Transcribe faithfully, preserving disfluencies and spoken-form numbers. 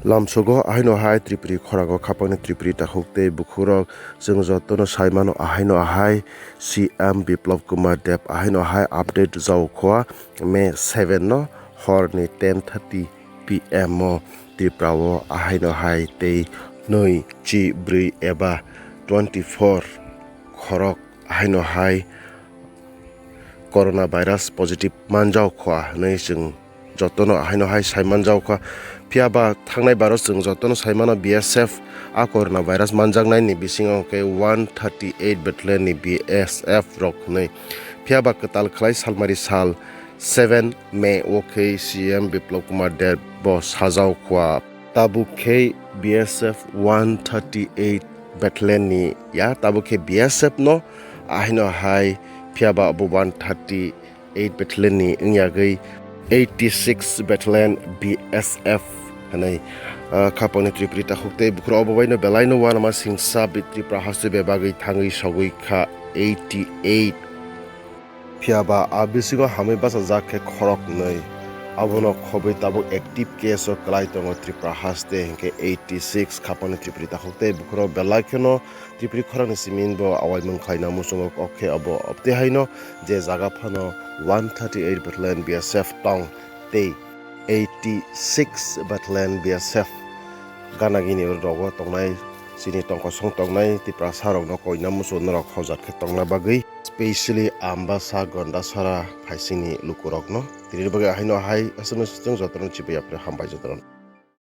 Lamsogo ahaino hai Tripuri khorago khapangni Tripuri takhuk tei bukhukrok chwng jotono saimano ahaino hai C M Biplab Kumar Deb ahaino hai update rwjao khua May seven no horni ten thirty P M o Tripura o ahaino hai tei nwi, chi, bwrwi eba twenty four khorok ahaino hai corona virus positive manjao khua hwnwi chwng jotono ahaino hai sai manjao kha. Phiya ba thangnai baro chwng jotono sai mano B S F a corona virus manjaknai ni bisingo khe one thirty eight battalion ni B S F rok hwnwi. Phiya ba kwtal khlai salmari sal seven May o khe C M Biplab Kumar Deb bo sajao khua. Tabuk khe B S F one thirty eight battalion ni ya, tabuk khe B S F no ahaino hai, phiya ba bo one thirty eight battalion ni wng yagwi eighty six battalion B S F hwnwi, ah, khapangni Tripuri takhuk tei bukhuk obo baino belai no uanama singsa bi-, Tripura haste bebagwi thangwi sogwi kha eighty eight. Phiya ba a bisingo hamwi bachajak khe khoroknwi. Abono khobwi tabuk active case o kwlai tongo Tripura haste, hinkhe eighty six khapangni Tripuri takhuk tei bukhuk belai kheno Tripuri khoroknwi simi bo awaimung khlaina muchungo, kok khe obo obtwi haino je jaga phano one thirty eight battalion B S F tong tei eighty six battalion B S F gana gini rogo tongnai, chini tongkosong tongnai Tiprasa rokno koina muchung norok hojat khe tongna bagwi, specially Ambasa, Gondasara phaisingni lukurokno. Tini bagwi ahaino hai aswkno chwng jotono chibai yapre hambai jotono.